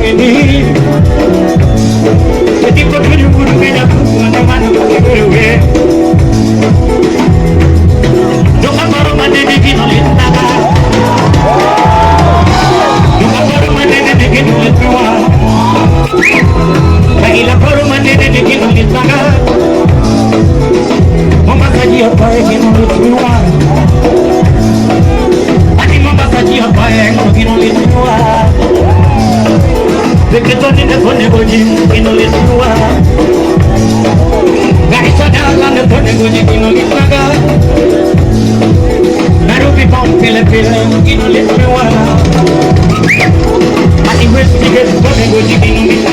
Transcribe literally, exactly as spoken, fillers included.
Eti ko tuli wuru ke ya ku na mani ko ke we. Joka paro mande de ki no le taga. Joka paro mande de ki no le taga. Bagi la paro mande de ki no le taga. Mama saji apa e ki no le taga. Ani mama saji apa e ki no le taga. Beketoni ne kone goji ki no le taga. Gari sada la ne kone goji ki no le taga. Nairobi town pele pele ki no le taga. Ani west ki kone goji ki no le taga.